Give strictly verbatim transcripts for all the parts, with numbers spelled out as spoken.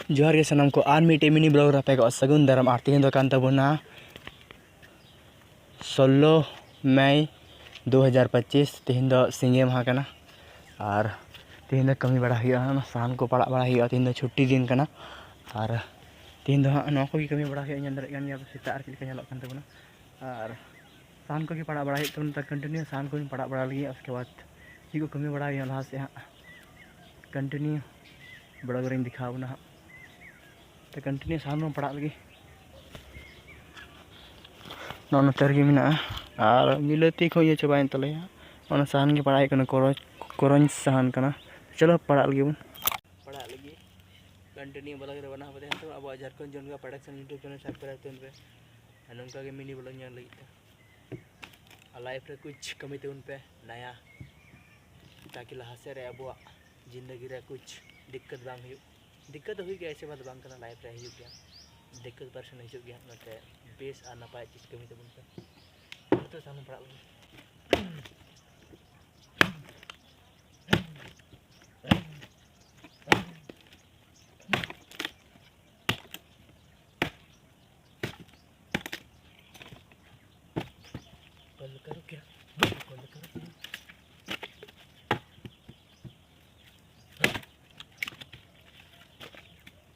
ᱡᱚᱦᱟᱨ ᱜᱮ ᱥᱟᱱᱟᱢ ᱠᱚ, ᱟᱨ ᱢᱤᱫᱴᱮᱡ ᱢᱤᱱᱤ ᱵᱞᱚᱜ ᱨᱮ ᱟᱯᱮ ᱠᱚᱣᱟᱜ ᱥᱟᱹᱜᱩᱱ ᱫᱟᱨᱟᱢ᱾ ᱟᱨ ᱛᱮᱦᱮᱧ ᱫᱚ ᱠᱟᱱ ᱛᱟᱵᱚᱱᱟ ᱥᱳᱞᱞᱳ ᱢᱮᱭ ᱫᱩ ᱦᱟᱡᱟᱨ ᱯᱚᱸᱪᱤᱥ᱾ ᱛᱮᱦᱮᱧ ᱫᱚ ᱥᱤᱸᱜᱮ ᱢᱟᱦᱟ ᱠᱟᱱᱟ᱾ ᱟᱨ ᱛᱮᱦᱮᱧ ᱫᱚ ᱠᱟᱹᱢᱤ ᱵᱟᱲᱟ ᱦᱩᱭᱩᱜᱼᱟ, ᱚᱱᱟ ᱥᱟᱦᱟᱱ ᱠᱚ ᱯᱟᱲᱟᱜ ᱵᱟᱲᱟ ᱦᱩᱭᱩᱜᱼᱟ᱾ ᱛᱮᱦᱮᱧ ᱫᱚ ᱪᱷᱩᱴᱤ ᱫᱤᱱ ᱠᱟᱱᱟ᱾ ᱟᱨ ᱛᱮᱦᱮᱧ ᱫᱚ ᱦᱟᱸᱜ ᱱᱚᱣᱟ ᱠᱚᱜᱮ ᱠᱟᱹᱢᱤ ᱵᱟᱲᱟ ᱦᱩᱭᱩᱜᱼᱟ᱾ ᱧᱮᱞ ᱫᱟᱲᱮᱭᱟᱜ ᱠᱟᱱ ᱜᱮᱭᱟ ᱯᱮ ᱥᱮᱛᱟᱜ ᱨᱮ ᱪᱮᱫ ᱞᱮᱠᱟ ᱧᱮᱞᱚᱜ ᱠᱟᱱ ᱛᱟᱵᱚᱱᱟ᱾ ᱟᱨ ᱥᱟᱦᱟᱱ ᱠᱚᱜᱮ ᱯᱟᱲᱟᱜ ᱵᱟᱲᱟ ᱦᱩᱭᱩᱜ ᱛᱟᱵᱚᱱᱟ᱾ ᱛᱚ continue ᱥᱟᱦᱟᱱ ᱠᱚᱧ ᱯᱟᱲᱟᱜ ᱵᱟᱲᱟ ᱞᱟᱹᱜᱤᱫ, ᱩᱥᱠᱮ ᱵᱟᱫᱽ ᱪᱮᱫ ᱠᱚ ᱠᱟᱹᱢᱤ ᱵᱟᱲᱟ ᱦᱩᱭᱩᱜᱼᱟ ᱞᱟᱦᱟ ᱥᱮᱫ ᱦᱟᱸᱜ᱾ Continue ᱵᱞᱚᱜ ᱨᱮᱧ ᱫᱮᱠᱷᱟᱣ ᱟᱵᱚᱱᱟ ᱦᱟᱸᱜ᱾ ᱛᱚ continue ᱥᱟᱦᱟᱱ ᱵᱚᱱ ᱯᱟᱲᱟᱜ ᱞᱟᱹᱜᱤᱫ᱾ ᱱᱚᱜᱼᱚ ᱱᱚᱛᱮ ᱨᱮᱜᱮ ᱢᱮᱱᱟᱜᱼᱟ᱾ ᱟᱨ ᱵᱤᱞᱟᱹᱛᱤ ᱠᱚ ᱤᱭᱟᱹ ᱪᱟᱵᱟᱭᱮᱱ ᱛᱟᱞᱮᱭᱟ᱾ ᱚᱱᱟ ᱥᱟᱦᱟᱱ ᱜᱮ ᱯᱟᱲᱟᱜ ᱦᱩᱭᱩᱜ ᱠᱟᱱᱟ, ᱠᱚᱨᱚᱧᱪ, ᱠᱚᱨᱚᱧᱪ ᱥᱟᱦᱟᱱ ᱠᱟᱱᱟ᱾ ᱪᱚᱞᱚ ᱯᱟᱲᱟᱜ ᱞᱟᱹᱜᱤᱫ ᱵᱚᱱ᱾ ᱯᱟᱲᱟᱜ ᱞᱟᱹᱜᱤᱫ᱾ Continue ᱵᱞᱚᱜ ᱨᱮ ᱵᱮᱱᱟᱣ ᱠᱟᱛᱮ ᱦᱟᱸᱜ ᱟᱵᱚᱣᱟᱜ Jharkhand ᱡᱚᱱᱜᱟ production YouTube channel subscribe ᱛᱟᱵᱚᱱ ᱯᱮ᱾ ᱟᱨ ᱱᱚᱝᱠᱟ ᱜᱮ ᱢᱤᱱᱤ ᱵᱞᱚᱜ ᱧᱮᱞ ᱞᱟᱹᱜᱤᱫ ᱛᱮ᱾ ᱟᱨ life ᱨᱮ ᱠᱩᱪ ᱠᱟᱹᱢᱤ ᱛᱟᱵᱚᱱ ᱯᱮ ᱱᱟᱭᱟ, ᱛᱟᱠᱤ ᱞᱟᱦᱟ ᱥᱮᱫ ᱨᱮ ᱟᱵᱚᱣᱟᱜ ᱡᱤᱱᱫᱮᱜᱤ ᱨᱮ ᱠᱩᱪ ᱫᱤᱠᱠᱟᱛ ᱵᱟᱝ ᱦᱩᱭᱩᱜ᱾ ᱫᱤᱠᱠᱟᱛ ᱫᱚ ᱦᱩᱭᱩᱜ ᱜᱮᱭᱟ, ᱮᱭᱥᱮ ᱵᱟᱛ ᱵᱟᱝ ᱠᱟᱱᱟ, life ᱨᱮ ᱦᱤᱡᱩᱜ ᱜᱮᱭᱟ, ᱫᱤᱠᱠᱟᱛ ᱯᱟᱨᱮᱥᱟᱱᱤ ᱦᱤᱡᱩᱜ ᱜᱮᱭᱟ᱾ ᱚᱱᱟᱛᱮ ᱵᱮᱥ ᱟᱨ ᱱᱟᱯᱟᱭ ᱪᱤᱡᱽ ᱠᱟᱹᱢᱤ ᱛᱟᱵᱚᱱ ᱯᱮ᱾ ᱱᱤᱛᱚᱜ ᱥᱟᱦᱟᱱ ᱯᱟᱲᱟᱜ ᱞᱟᱹᱜᱤᱫ᱾ कल करो क्या? कल करो क्या?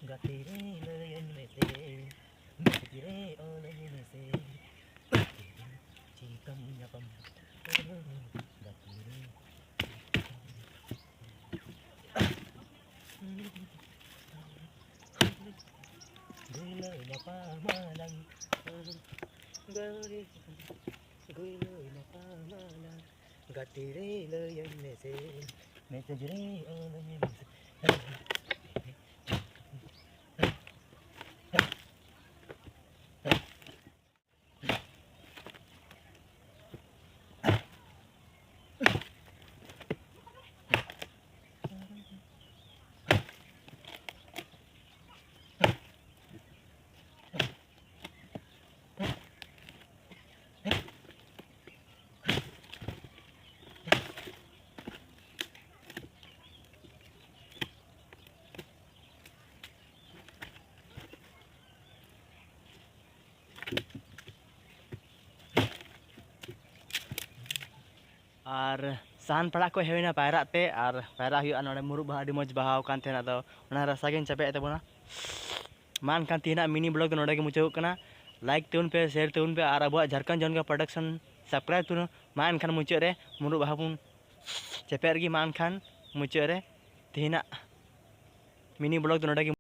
ᱜᱟᱛᱮ ᱨᱮ ᱞᱟᱹᱭᱟᱹᱧ ᱢᱮᱥᱮ, ᱢᱮᱥᱮᱡᱽ ᱨᱮ ᱚᱞᱟᱹᱧ ᱢᱮᱥᱮ, ᱪᱤᱠᱟᱹᱢ ᱧᱟᱯᱟᱢ ᱜᱟᱛᱮ ᱨᱮ᱾ ᱜᱟᱹᱭᱞᱟᱹ ᱧᱟᱯᱟᱢ ᱟᱞᱟᱝ, ᱜᱟᱹᱭᱞᱟᱹ ᱧᱟᱯᱟᱢ ᱟᱞᱟᱝ, ᱜᱟᱛᱮ ᱨᱮ ᱞᱟᱹᱭᱟᱹᱧ ᱢᱮᱥᱮ, ᱢᱮᱥᱮᱡᱽ ᱨᱮ ᱚᱞᱟᱹᱧ ᱢᱮᱥᱮ᱾ ᱟᱨ ᱥᱟᱦᱟᱱ ᱯᱟᱲᱟᱜ ᱠᱚ ᱦᱮᱡ ᱦᱩᱭᱱᱟ ᱯᱟᱭᱨᱟᱜ ᱛᱮ, ᱟᱨ ᱯᱟᱭᱨᱟᱜ ᱦᱩᱭᱩᱜᱼᱟ᱾ ᱱᱚᱰᱮ ᱢᱩᱨᱩᱫ ᱵᱟᱦᱟ ᱟᱹᱰᱤ ᱢᱚᱡᱽ ᱵᱟᱦᱟᱣ ᱠᱟᱱ ᱛᱟᱦᱮᱱᱟ, ᱟᱫᱚ ᱚᱱᱟ ᱨᱟᱥᱟ ᱜᱤᱧ ᱪᱟᱯᱮᱭᱮᱫ ᱛᱟᱵᱚᱱᱟ᱾ ᱢᱟ ᱮᱱᱠᱷᱟᱱ ᱛᱮᱦᱮᱧᱟᱜ mini vlog ᱫᱚ ᱱᱚᱰᱮ ᱜᱮ ᱢᱩᱪᱟᱹᱫᱚᱜ ᱠᱟᱱᱟ᱾ Like ᱛᱟᱵᱚᱱ ᱯᱮ, share ᱛᱟᱵᱚᱱ ᱯᱮ, ᱟᱨ ᱟᱵᱚᱣᱟᱜ ᱡᱷᱟᱲᱠᱷᱚᱸᱰ ᱡᱚᱱᱜᱟ production subscribe ᱛᱟᱵᱚᱱ᱾ ᱢᱟ ᱮᱱᱠᱷᱟᱱ ᱢᱩᱪᱟᱹᱫ ᱨᱮ ᱢᱩᱨᱩᱫ ᱵᱟᱦᱟ ᱵᱚᱱ ᱪᱮᱯᱮᱡ ᱨᱮᱜᱮ᱾ ᱢᱟ ᱮᱱᱠᱷᱟᱱ ᱢᱩᱪᱟᱹᱫ ᱨᱮ ᱛᱮᱦᱮᱧᱟᱜ mini vlog ᱫᱚ ᱱᱚᱰᱮ ᱜᱮ